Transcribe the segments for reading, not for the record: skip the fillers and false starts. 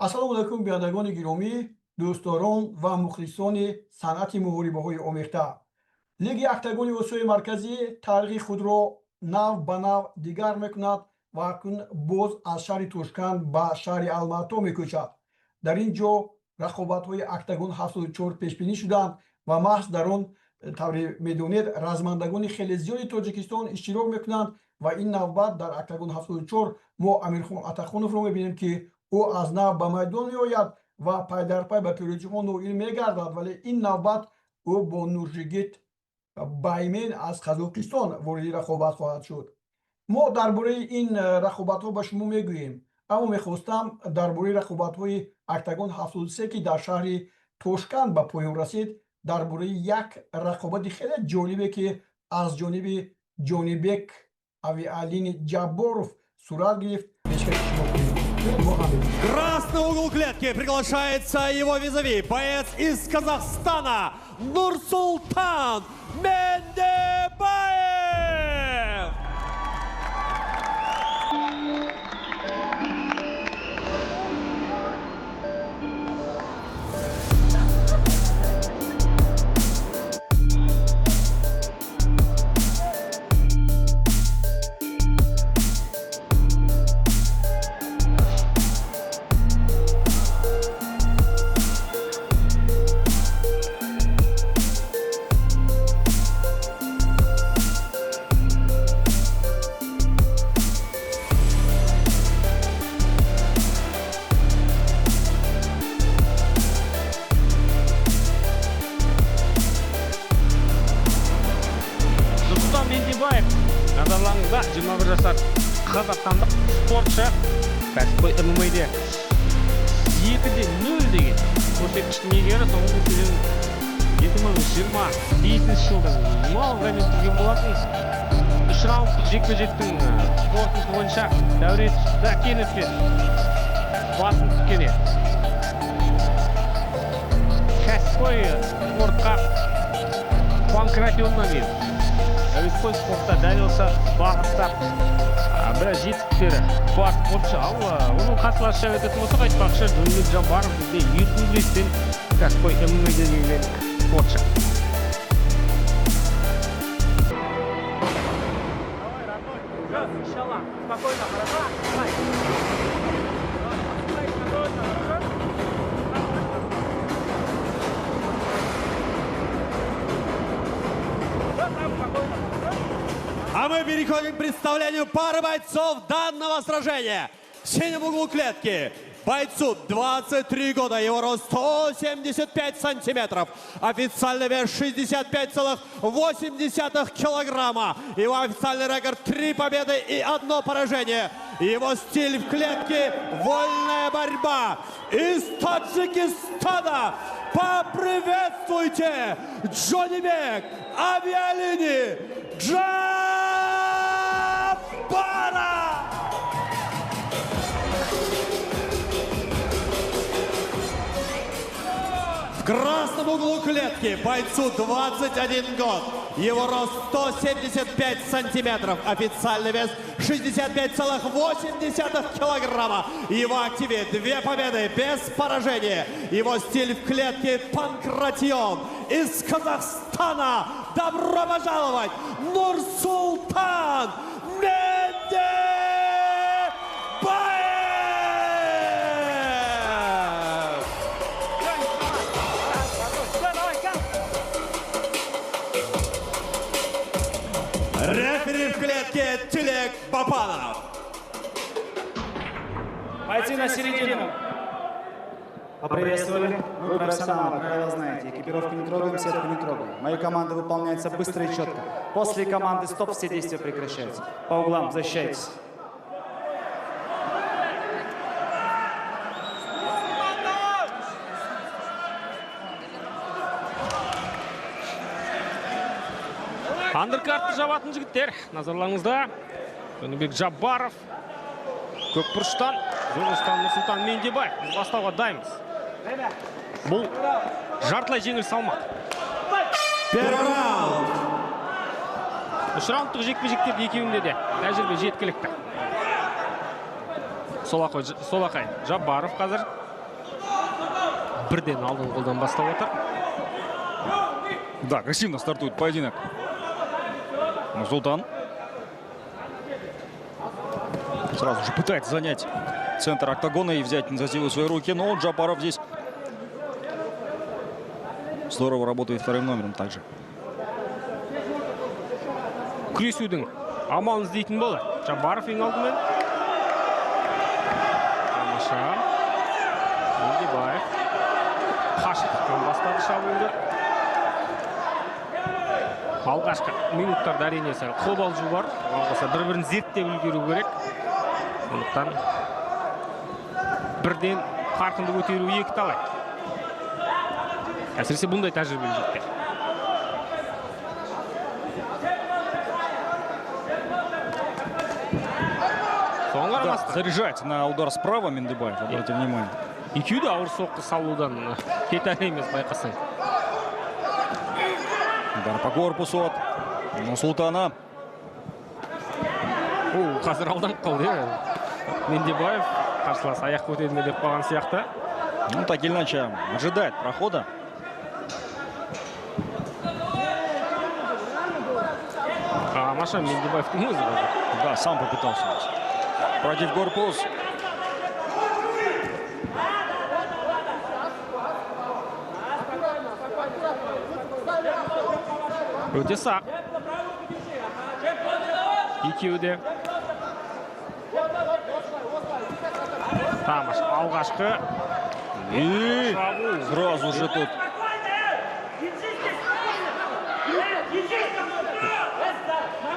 Ассалому алайкум, бинандагони гиромӣ, дӯстдорон ва мухлисони санъати муҳорибаҳои омехта. Лиги Октагони Осиёи Марказӣ таърихи худро нав ба нав дигар мекунад ва акнун боз аз шаҳри Тошканд ба шаҳри Алмато мекӯчад. Дар ин ҷо рақобатҳои Октагон 74 пешбинӣ шуданд ва маҳз дар он, тавре медонед, размандагони хеле зиёди Тоҷикистон иштирок мекунанд. Ва ин навбат дар Октагон 74 мо Амирхон Атахоновро мебинем, ки ӯ аз нав ба майдон меояд ва пайдарпай ба пирӯзиҳо ноил мегардад, вале ин навбат ӯ бо Нуржигит Баймен аз Қазоқистон вориди рақобат хоҳад шуд. Мо дар бораи ин рақобатҳо ба шумо мегӯем, аммо мехостам дар бораи рақобатҳои Октагон 73, ки дар шаҳри Тошканд ба поён расид, дар бораи як рақобати хеле ҷолибе, ки аз ҷониби Ҷонибек Авиалини Ҷабборов сурат гирифт, пешкаши шумо кунем. Красный угол клетки приглашается его визави, боец из Казахстана Нурсултан Мендебаев! Нұрсұлтан Мендебаев назарларыңызда, 21 жасар қазақстандық спортшы, кәсіпқой ММА-де 2-0 деген көрсеткіштің иегері. Соңғы кезең 2025 жылдың наурыз айында өткізген болатын. Үш раундтық жекпе жектің қорытындысы бойынша Дәурен Дәкеновпен басым түскен еді. Кәсіпқой спортқа панкратионнан келді. Әуесқой спортта дәл осы бағытта біраз жетістіктері бар спортшы. Ал оның қарсыласы жайлы айтатын болсақ, айтпақшы, Джонибек Жаббаров бізде еркін күрестен кәсіпқой ММА-ден келген спортшы. Давай, родной. Иншалла. Спокойно, хорошо? Давай. Давай, спокойно, хорошо? Всё, там спокойно, хорошо? А мы переходим к представлению пары бойцов данного сражения. В синем углу клетки бойцу 23 года, его рост 175 сантиметров, официальный вес 65,8 килограмма. Его официальный рекорд 3 победы и 1 поражение. Его стиль в клетке – вольная борьба. Из Таджикистана поприветствуйте Джонибек Авиалини Джаббара! В красном углу клетки бойцу 21 год. Его рост 175 сантиметров. Официальный вес 65,8 килограмма. Его активе 2 победы без поражения. Его стиль в клетке панкратион. Из Казахстана добро пожаловать Нурсултан Мендебаев! Давай, кам. Рефери в клетке Тилек Бапанов. Бойцы на середину. Поприветствовали. Вы профессионалы, правила знаете. Экипировку не трогаем, сетку не трогаем. Мои команды выполняются быстро и четко. После команды стоп все действия прекращаются. По углам защищайтесь. Андеркартты жабатын жігіттер назарларыңызда. Жәнібек Жаббаров көк бұрыштан, Нұрсұлтан Нұрсұлтан Мендебаев. Біз бастауға дайынбыз. Бұл жартылай жеңіл салмақ. Первый раунд. Үш раундтық жекпе-жектерде екеуінде де тәжірибе жеткілікті. Солақай Жаббаров қазір. Бірден алдыңғы қолдан бастап отыр. Да, агрессивно стартует поединок Нурсултан. Сразу же пытается занять центр октагона и взять инициативу в свои руки. Но Джапаров здесь здорово работает вторым номером также. Күресудің амалын іздейтін болады Жабаров ең алдымен. Тамаша. Мендебаев қашықтықтан бастады шабуылды. Алғашқы минуттарда, әрине, сәл қобалжу бар. Оған қоса бір бірін зерттеп үлгеру керек. Сондықтан бірден қарқынды көтеру екі талай, әсіресе бұндай тәжірибелі жігіттер. Соған Да, қарамастан заряжается на удар справа Мендыбаев, обратите внимание. Екеуі де ауыр соққы салудан кетер емес, байқасаң. Удар по корпусу от Нурсултана. О, қазір алданып қалды, иә, Мендебаев. Қарсылас аяқ көтерді ме деп қалған сияқты. Ну, так или иначе, ожидает прохода. Тамаша, Мендебаевтың өзі қазір. Да, сам попытался. Против корпус. Өте сақ екеуі де. Тамаша, алғашқы И шабуыл. Сразу же тут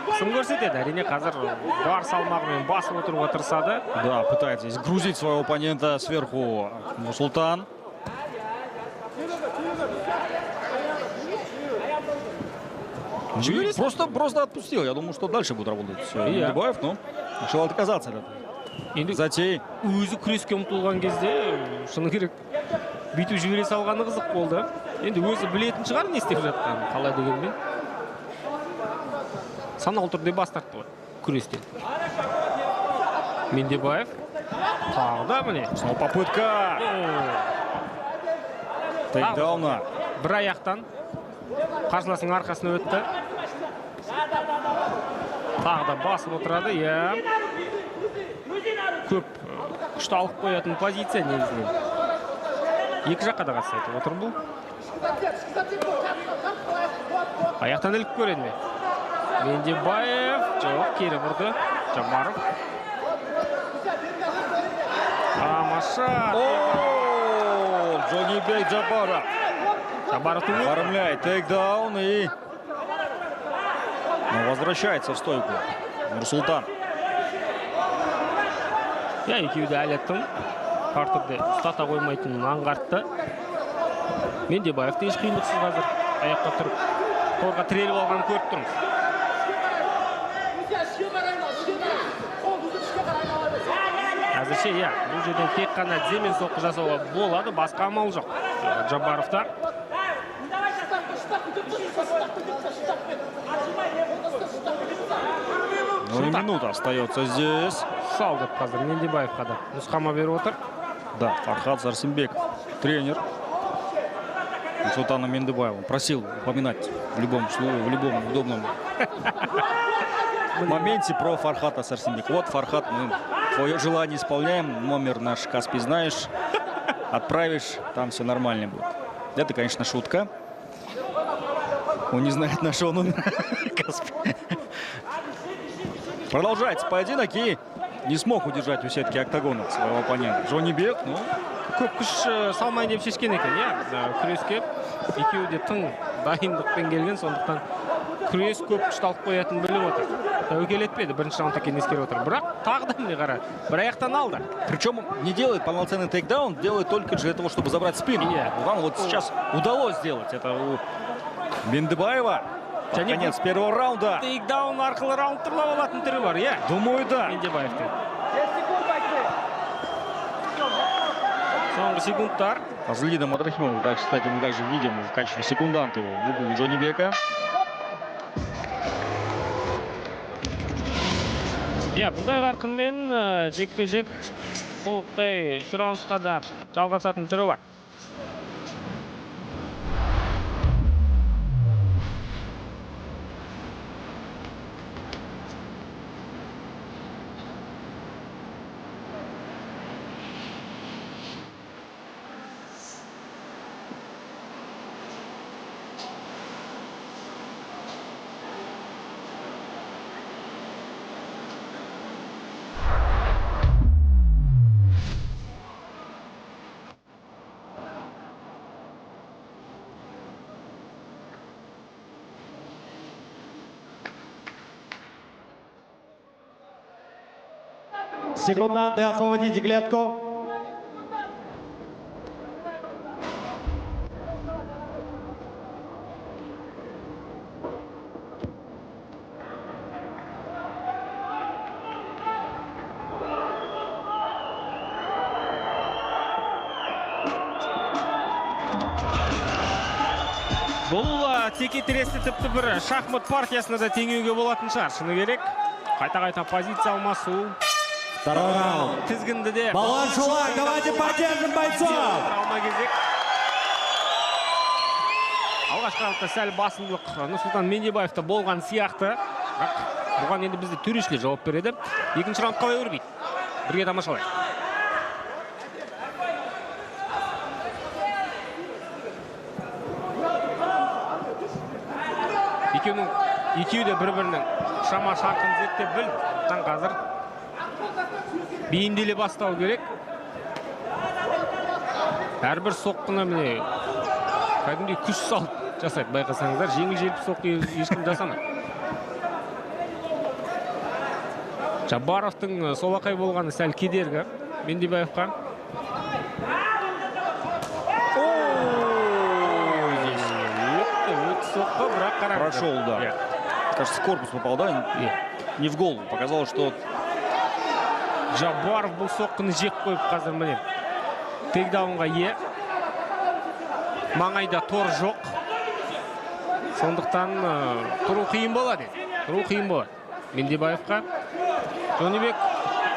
Қысым көрсетеді, әрине, қазір бар салмағымен басып отыруға тырысады. Да, пытается здесь грузить своего оппонента сверху Нурсултан. Ну и просто отпустил. Я думал, что дальше будет работать Мендыбаев, но решил отказаться от этой Енді затеи. Өзі күреске ұмтылған кезде, шыны керек, бүйтіп жібере салғаны қызық болды. Енді өзі білетін шығар не істеп жатқанын, қалай дегенмен саналы түрде бас тартты ғой күрестен Мендебаев. Тағы да, міне. Снова попытка тейкдауна. Бір аяқтан қарсыласының арқасына өтті. Тағы да басып отырады, иә. Көп күшті алып қоятын позиция негізінен. Екі жаққа да қатысты айтып отыр бұл. Аяқтан іліп көреді ме Мендебаев? Жоқ, кері бұрды Жабаров. Тамаша. О, Джонибек Джабаров. Жабаровтың өзі. Оформляет тейкдаун и, ну, возвращается в стойку Нурсултан. Иә, екеуі де әлі тың партерде ұстата қоймайтынын аңғартты. Мендебаев те еш қиындықсыз қазір аяққа тұрып, торға тіреліп алғанын көріп тұрмыз. Әзірше, иә, бұл жерден тек қана тіземен соққы жасауға болады, басқа амал жоқ Жабаровта. Ну и минута остается здесь. Сал деп қазір Мендебаевқа да нұсқама беріп отыр. Да, Фархат Сарсенбеков, тренер Султана Мендыбаева, просил упоминать в любом случае, в любом удобном моменте про Фархата Сарсенбекова. Вот, Фархат, мы твое желание исполняем, номер наш Каспий знаешь, отправишь, там все нормально будет. Это, конечно, шутка. Он не знает нашего номера Каспий. Продолжается поединок, и не смог удержать у сетки октагона своего оппонента. Джонибек, ну, Көп күш салмайын деп шешкен екен, иә, күреске. Екеуі де тың дайындықпен келген, сондықтан күрес көп күшті алып қоятынын біліп отыр. Тәуекел етпеді, бірінші раунд екенін ескеріп отыр. Бірақ тағы да, міне, қара, бір аяқтан алды. Причем не делает полноценный тейкдаун, делает только для того, чтобы забрать спину. Иә. Вам вот сейчас удалось сделать это у Мендыбаева. Және Конец первого раунда. тейкдаун арқылы раунд ұрлап алатын түрі бар, иә. Думаю, да. Мендебаевтың. Соңғы секундтар. Фазлида Мадрахимова, так, кстати, мы также видим в качестве секунданта его в углу Джонибека. Иә, бұндай қарқынмен жекпе-жек толықтай үш раундқа да жалғасатын түрі бар. Секунданты, освободите клетку. Бұл текетіресті тіпті бір шахмат партиясына да теңеуге болатын шығар. Шыны керек. Қайта-қайта позиция алмасу. Второй раунд. Тізгінді де. Балуан Шолак, давайте поддержим бойцов. Алма кезек. Алғашқы раундта сәл басымдылық Нұрсұлтан Мендебаевта болған сияқты. Бірақ бұған енді бізде төрешілер жауап береді. Екінші раунд қалай өрбиді? Бірге тамашалайық. Екеуі де бір-бірінің шама шарқын зерттеп білді. Сондықтан қазір бейімделе бастау керек. Әрбір соққыны міне кәдімгідей күш салып жасайды, байқасаңыздар, жеңіл желпі соққы ешкім жасамайды. Жаббаровтың солақай болғаны сәл кедергі Мендебаевқа. Соққы, бірақ қараңыздар. Прошел, да. Кажется, в корпус попал, да? Не в голову. Показалось, что Жаббаров бұл соққыны жеп қойып қазір міне тейкдаунға ие. Маңайда тор жоқ. Сондықтан тұру қиын болады енді. Тұру қиын болады Мендебаевқа. Жонибек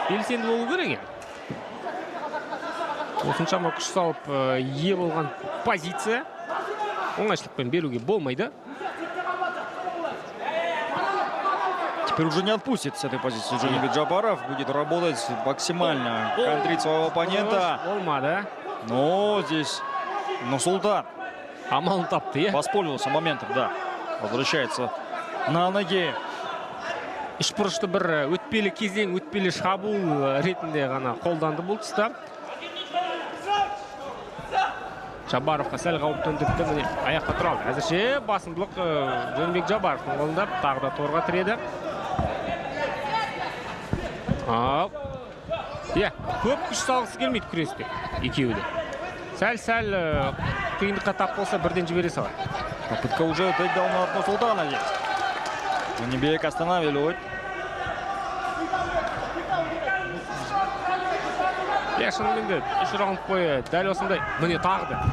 белсенді болу керек енді. Осыншама күш салып ие болған позиция оңайшылықпен беруге болмайды. Теперь уже не отпустит с этой позиции Джонибек Джабаров. Будет работать максимально, контрить своего оппонента. Болмады. Но здесь Нурсултан Амалын тапты, е? воспользовался моментом, да. Возвращается на ноги. Үшбұрышты бір өтпелі кезең, өтпелі шабуыл ретінде ғана қолданды бұл тұста. Жаббаровқа сәл қауіп төндірді, міне аяққа тұра алды. Әзірше басымдылық Жонибек Жаббаровтың қолында, тағы да торға тіреді. Ал. Иә, көп күш салғысы келмейді күресте екеуі де. Сәл-сәл қиындыққа тап болса бірден жібере салады. Попытка уже тейкдауна от Нурсултана здесь. Жонибек останавливает. Иә, шынымен де үш раунд бойы дәл осындай. Міне тағы да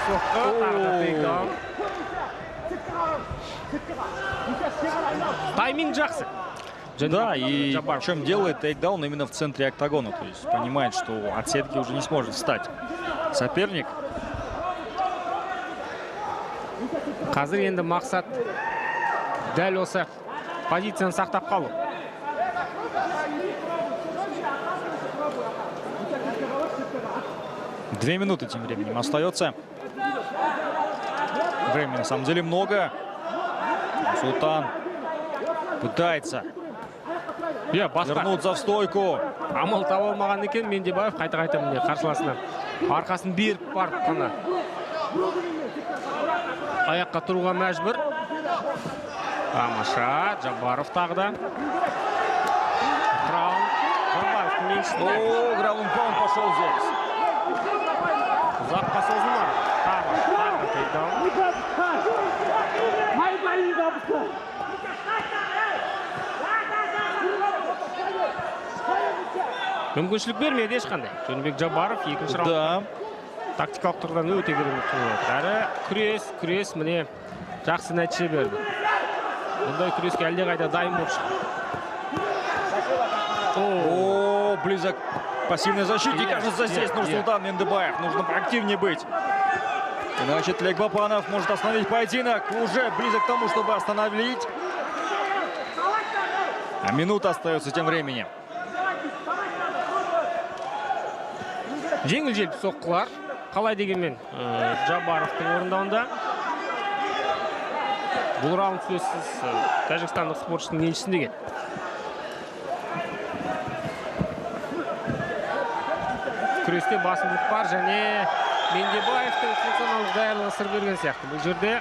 соққы, тағы да тейкдаун. Тайминг жақсы. Да, и причем делает тейкдаун именно в центре октагона. То есть понимает, что от сетки уже не сможет встать соперник. Қазір енді мақсат дәл осы позицияны сақтап қалу. 2 минуты тем временем остается. Времени на самом деле много. Султан пытается вернуться в стойку. Амал таба алмаған екен Мендебаев, қайта-қайта міне қарсыласына арқасын беріп барып қана аяққа тұруға мәжбүр. Тамаша, Жаббаров тағы да. Раунд Жаббаровтың еншісінде. О, граунд-паунд пошел здесь. Ұзаққа созылмады. Тағы, тағы тейкдаун. Мүмкіншілік бермеді ешқандай. Жонибек Жаббаров екінші раунд. Да. Тактикалық тұрғыдан өте керемет қимылдады. Әрі күрес, күрес міне жақсы нәтиже берді. Бұндай күреске әлдеқайда дайын болып шықты. О, близок к пассивной защите, кажется, здесь Нурсултан Мендебаев. Нужно активнее быть. Иначе Тлек Бапанов может остановить поединок. Уже близок к тому, чтобы остановить. А минута остается тем временем. Жеңіл желпі соққылар. Қалай дегенмен, Жаббаровтың орындауында. Бұл раунд сөзсіз тәжікстандық спортшының еншісінде кетті. Күресте басымдылық бар және Мендебаевтың функционалдық даярлығы сыр берген сияқты. Бұл жерде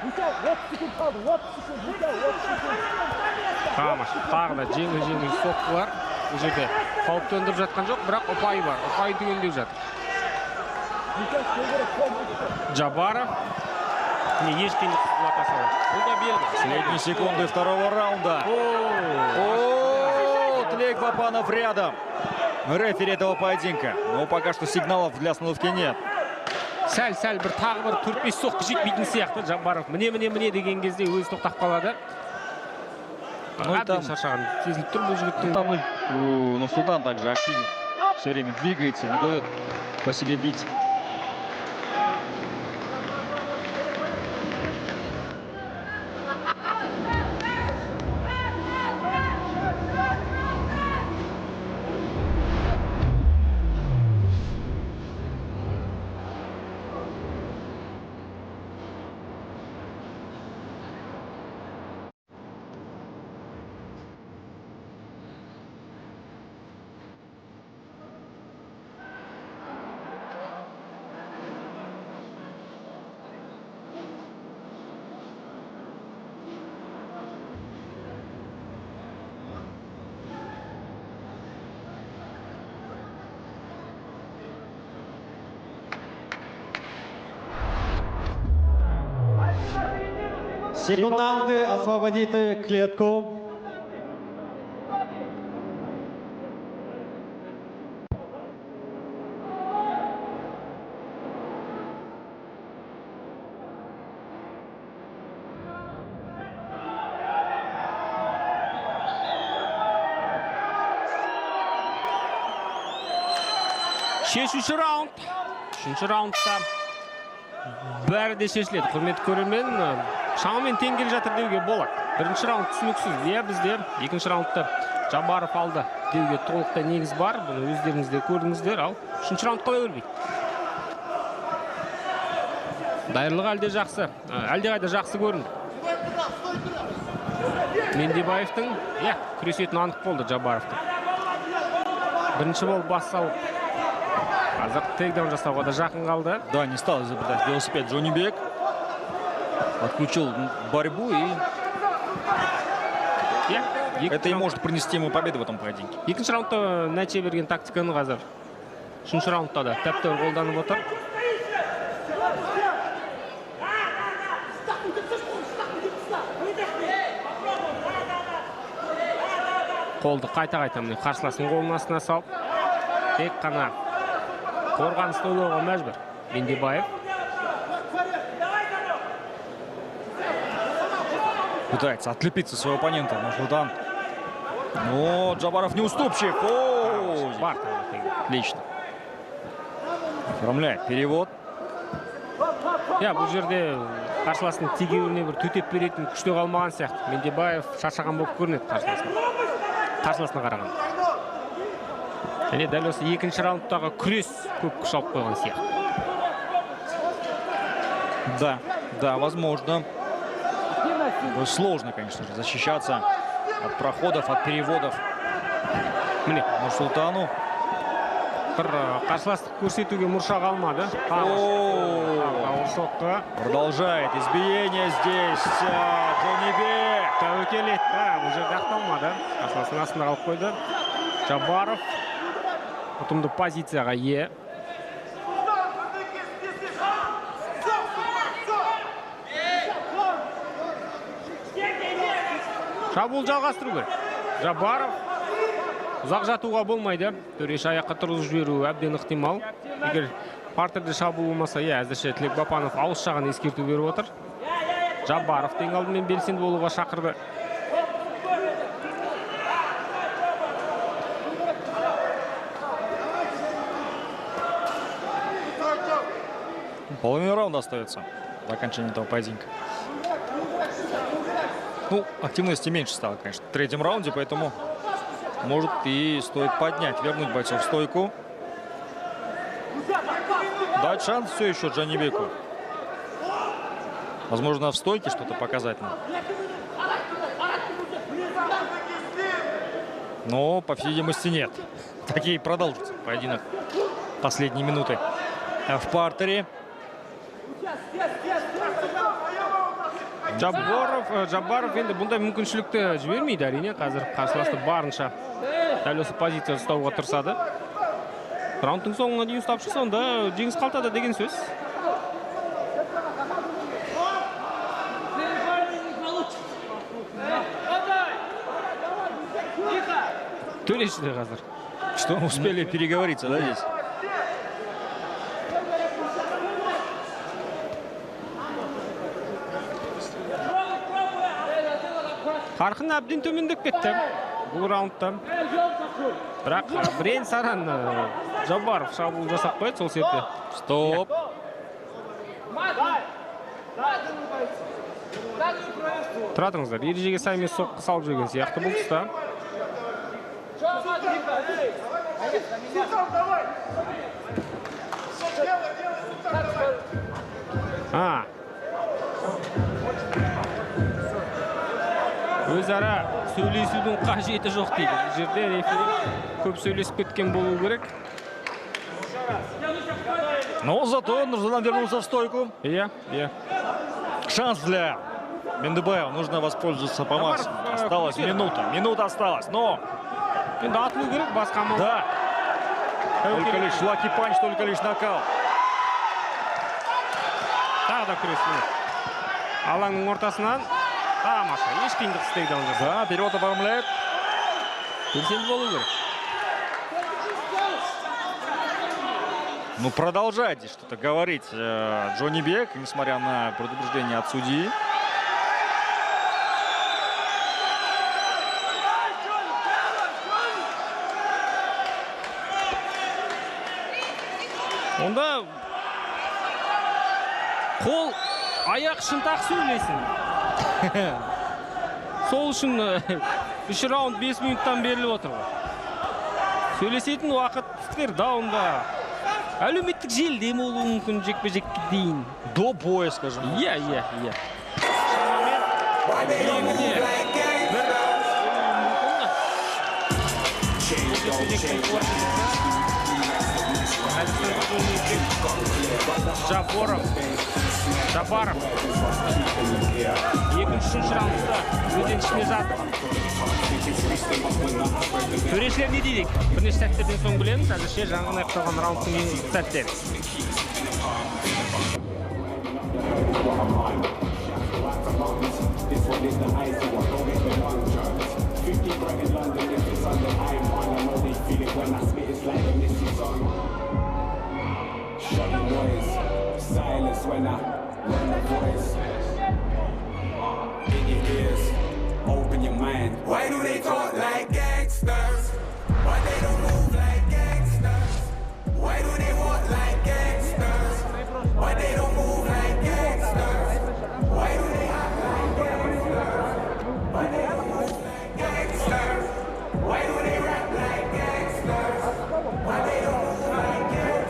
тамаша, тағы да жеңіл-жеңіл соққылар. Бұл жерде қауіп төндіріп жатқан жоқ, бірақ ұпайы бар. Ұпайы түгендеп жатыр. Джабаров не еш қиындықсыз құлата салады. Бұл да белгі. Последние секунды второго раунда. О, Тлек Бапанов рядом. Рефери этого поединка. Но пока что сигналов для остановки нет. Сәл-сәл бір тағы бір 4-5 соққы жетпейтін сияқты Джабаров. Міне, міне, міне деген кезде өзі тоқтап қалады. Ну и Әбден там- шаршаған сезіліп тұр бұл жігіттің. Там и Нурсултан также активен. Все время двигается, не дает по себе бить. Секунданты, освободите клетку. Шешуші раунд. Үшінші раундта бәрі де шешіледі. Құрметті көрермен, шамамен тең келе жатыр деуге болады. Бірінші раунд түсініксіз. Иә, бізде екінші раундта Жабаров алды деуге толықтай негіз бар. Бұны өздеріңіз де көрдіңіздер. Ал үшінші раунд қалай өрбиді? Даярлығы әлде жақсы. Әлдеқайда жақсы көрінді. Мендебаевтың, иә, күресетіні анық болды Жабаровтың. Бірінші болып бас салып, қазір тейкдаун жасауға да жақын қалды. Да, не стал изобретать велосипед Джонибек. Отключил борьбу и Иә, екі это и раунд. может принести ему победу в этом поединке. Екінші раундта нәтиже берген тактиканы қазір үшінші раундта да тәп-тәуір қолданып отыр. Қолды қайта-қайта міне қарсыласының қолының астына салып, тек қана қорғанысты ойлауға мәжбүр Мендебаев. Пытается отлепиться своего оппонента Нурсултан. Но Джабаров неуступчив. О, Бар тағы тең. отлично. Оформляет перевод. Иә, бұл жерде қарсыласының тегеуріне бір төтеп беретін күш те қалмаған сияқты. Мендебаев шаршаған болып көрінеді қарсыласына. Қарсыласына қарағанда. Және дәл осы екінші раундтағы күрес көп күш алып қойған сияқты. Да, да, возможно. Сложно, конечно же, защищаться от проходов, от переводов. Міне. Нурсултану. Бір қарсыластық көрсетуге мұрша қалмады. О! Ауыр соққы. Продолжает избиение здесь Джонибек. Тәуекел етті. Бұл жерде ақталмады. Қарсыласының астында қалып қойды. Жабаров ұтымды позицияға ие. Шабуыл жалғастыру керек. Жабаров ұзақ жатуға болмайды. Төреші аяққа тұрғызып жіберуі әбден ықтимал. Егер партерде шабуыл болмаса, иә, әзірше Тілек Бапанов ауызша ғана ескерту беріп отыр. Жабаров ең алдымен белсенді болуға шақырды. Половина раунда остается до окончания этого поединка. Активности меньше стало, конечно, в третьем раунде, поэтому, может, и стоит поднять, вернуть бойцов в стойку. Дать шанс все еще Джанибеку. Возможно, в стойке что-то показать нам. Но, по всей видимости, нет. Такие продолжатся поединок последние минуты в партере. Жаббаров енді бұндай мүмкіншілікті жібермейді әрине. Қазір қарсыласты барынша Дәл осы позицияны ұстауға тырысады. Раундтың соңына дейін ұстап шықса, онда жеңіс қалтада деген сөз. Төреші де қазір. Что, успели переговориться, да, здесь? Қарқын әбден төмендеп кетті бұл раундта. Бірақ бірен саран Жаббаров шабуыл жасап қояды, сол себепті. Стоп. Тұра тұрыңыздар, ережеге сай емес соққы салып жүрген сияқты бұл тұста. Өзара сөйлесудің қажеті жоқ дейді. Бұл жерде рефери көп сөйлесіп кеткен болу керек. Но зато Нурсултан вернулся в стойку. Иә, иә. Шанс для Мендыбаева. Нужно воспользоваться по максимуму. Осталась минута. Минута осталась, но... Енді атылу керек, басқа амал. Да. Только лишь лаки панч, только лишь нокаут. Тағы да күрес. Алаңның ортасынан. Тамаша, еш қиындықсыз тейкдаун жасады. Да, перевод оформляет. Белсенді болу керек. Ну, продолжает здесь что-то говорить Джонибек, несмотря на предупреждение от судьи. Онда қол, аяқ шынтақ сөйлесін. Сол үшін 3 раунд 5 минуттан беріліп отыр ғой. Сөйлесетін уақыт стердаунда, әлеуметтік желіде болуы мүмкін жекпе-жекке дейін. До боя, скажем. Иә, иә, иә. Шамамен екіде бір мүмкін. Жекпе-жектің қорытындысы. Жаббаров. Жаббаров. Екінші, үшінші раундта өзен ішіне жатыр. Төрешілер не дейді? Бірнеше сәттерден соң білеміз. Әзірше жаңа аяқталған раундтың ең үздік сәттері. Silence when I run the voice. In your ears, open your mind. Why do they talk like gangsters? Why they don't move like gangsters? Why do they walk like gangsters? Why they don't move like gangsters? Why do they act like gangsters? Why they don't move like gangsters? Why do they rap like gangsters? Why they don't move like gangsters?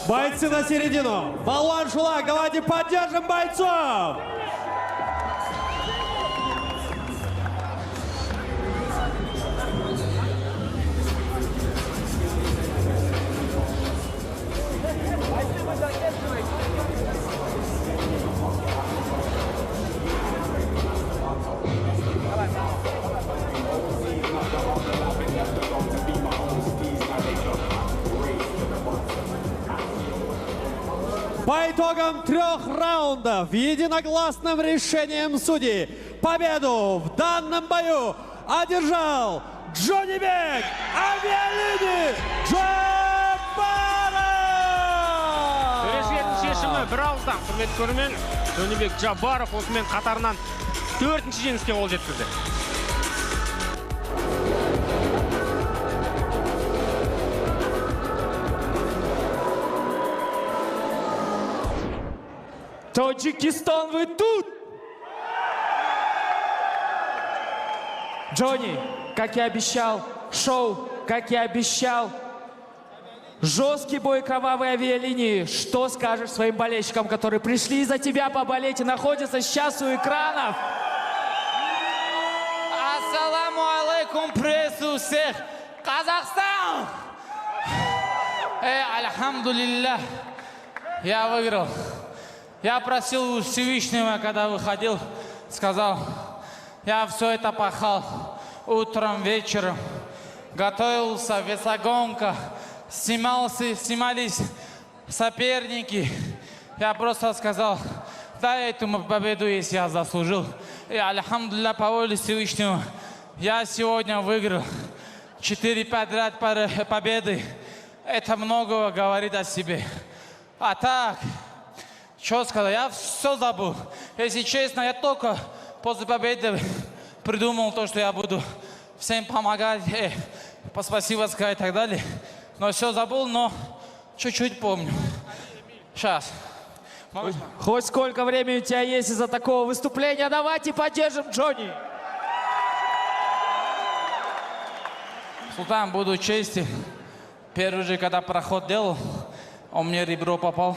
Бойцы на середину. Балуан Шолак, давайте поддержим бойцов! По итогам 3 раундов единогласным решением судей победу в данном бою одержал Джонибек Авиалини Джаббаров! Төрешілердің шешімі бір ауыздан, құрметті көрермен, Джонибек Джаббаров осымен қатарынан 4-ші жеңіске қол жеткізді. Таджикистан, вы тут! Джонни, как я обещал, шоу, как я обещал, жесткий бой кровавой авиалинии. Что скажешь своим болельщикам, которые пришли за тебя поболеть и находятся сейчас у экранов? Ассаламу алейкум, прессу всех! Казахстан! Альхамдулиллах, я выиграл. Я просил у Всевышнего, когда выходил, сказал, я все это пахал. Утром, вечером. Готовился, весогонка. Снимался, снимались соперники. Я просто сказал: дай эту победу, если я заслужил. И, альхамдулилля, по воле Всевышнего, я сегодня выиграл. Четыре подряд победы. Это многого говорит о себе. А так, что сказать, я все забыл. Если честно, я только после победы придумал то, что я буду всем помогать, по спасибо сказать и так далее. Но все забыл, но чуть-чуть помню. Сейчас. Можно? Хоть сколько времени у тебя есть из-за такого выступления, давайте поддержим Джонни. Султан, буду честен. Первый же, когда проход делал, он мне ребро попал.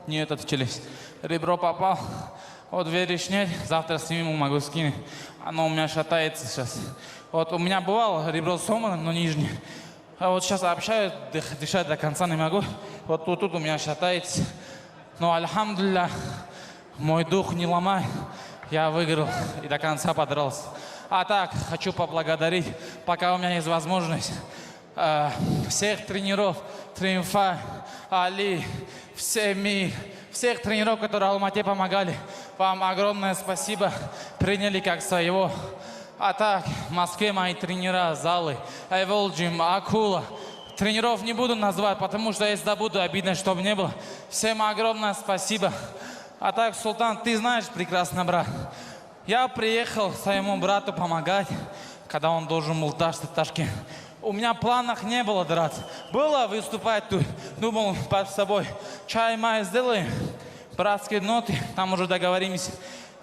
Не этот челюсть. Ребро попал. Вот веришь, нет? Завтра сниму, могу скинуть. Оно у меня шатается сейчас. Вот у меня бывало ребро сломано, но нижнее. А вот сейчас общаюсь, дышать до конца не могу. Вот тут у меня шатается. Но, альхамдулилля, мой дух не ломай. Я выиграл и до конца подрался. А так, хочу поблагодарить, пока у меня есть возможность, всех тренеров Триумфа, Али, все ми, всех тренеров, которые Алмате помогали. Вам огромное спасибо, приняли как своего. А так, в Москве мои тренера, залы, Эволджим, Акула. Тренеров не буду назвать, потому что если забуду, обидно, чтобы не было. Всем огромное спасибо. А так, Султан, ты знаешь прекрасно, брат. Я приехал своему брату помогать, когда он должен был драться в Ташкент. У меня в планах не было драться. Было выступать тут. Думал, под собой чай-май сделаем, братские ноты, там уже договоримся.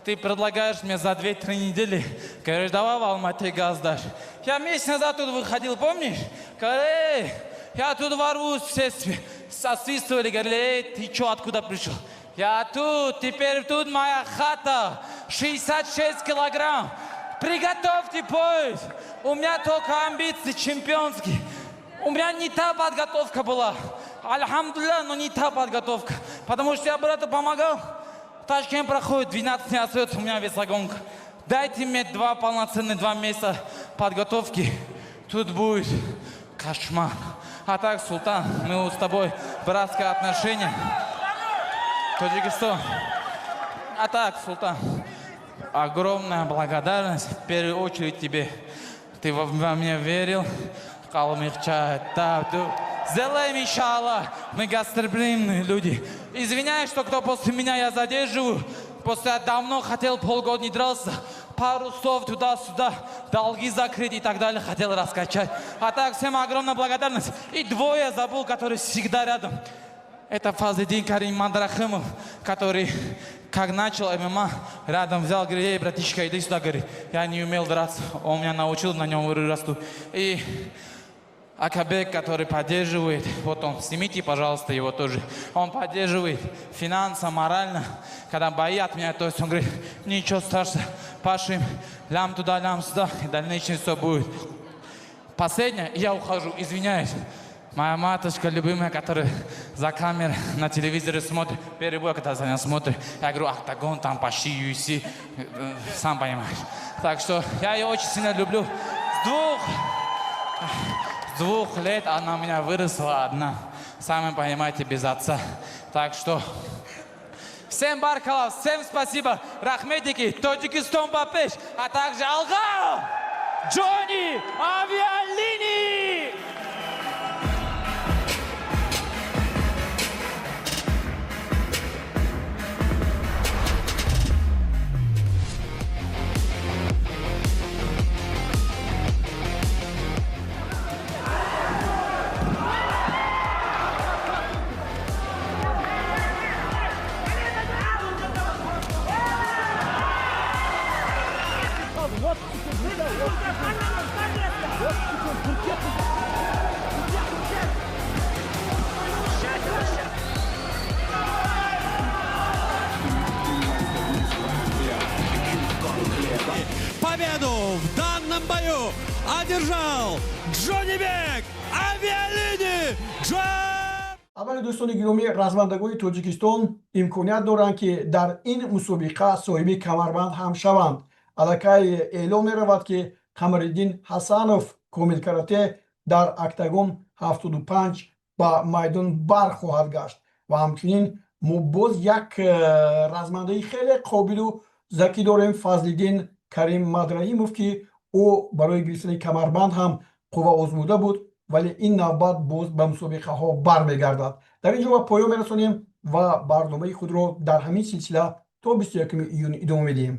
Ты предлагаешь мне за 2-3 недели. Говоришь, давай в Алмате газ дашь. Я месяц назад тут выходил, помнишь? Говорю, эй, я тут ворвусь, все освистывали, говорили, эй, ты чё, откуда пришел? Я тут, теперь тут моя хата, 66 килограмм. Приготовьте пояс. У меня только амбиции чемпионские. У меня не та подготовка была. Альхамдулилля, но не та подготовка. Потому что я брату помогал. Ташкент проходит, 12 дней остается, у меня весогонка. Дайте мне два полноценных 2 месяца подготовки. Тут будет кошмар. А так, Султан, мы вот с тобой братское отношение. Таджикистан. А так, Султан, огромная благодарность в первую очередь тебе. Ты во меня верил. Сделаем, иншаллах. Мы гостеприимные люди. Извиняюсь, что кто после меня, я задерживаю. После я давно хотел, полгода не дрался. Пару слов туда-сюда, долги закрыть и так далее, хотел раскачать. А так, всем огромная благодарность. И двое забыл, которые всегда рядом. Это Фазлидин Карим Мандрахимов, который, как начал ММА, рядом взял, говорит: эй, братишка, иди сюда, говорит. Я не умел драться, он меня научил, на нем вырасту. И Акабек, который поддерживает, вот он, снимите, пожалуйста, его тоже. Он поддерживает финансово, морально, когда бои от меня, то есть он говорит: ничего страшного, пашем, лям туда, лям сюда, и дальнейшее все будет. Последнее, я ухожу, извиняюсь. Моя матушка любимая, которая за камерой на телевизоре смотрит, первый бой, когда за ней смотрит, я говорю: октагон, там почти UFC, сам понимаешь. Так что я ее очень сильно люблю. С 2 лет она у меня выросла одна. Сами понимаете, без отца. Так что всем баркалла, всем спасибо. Рахметики, Тоҷикистон ба пеш, а также Алға! Джонни Авиалини! Победу в данном бою одержал Джонибек Авиалини Джон! Аввали, дӯстони гиромӣ, размандагони Тоҷикистон имконият доранд, ки дар ин мусобиқа соҳиби камарбанд ҳам шаванд. Аллакай эълон меравад, ки Қамариддин Ҳасанов, Комил Карате, дар Октагон 75 ба майдон бархоҳад гашт. Ва ҳамчунин мо боз як размандаи хеле қобилу закӣ дорем, Фазлиддин Карим Мадраҳимов, ки ӯ барои гирифтани камарбанд ҳам қувва озмуда буд, вале ин навбат боз ба мусобиқаҳо бармегардад. Дар ин ҷо ба поён мерасонем ва барномаи худро дар ҳамин силсила то 21 июн идома медиҳем.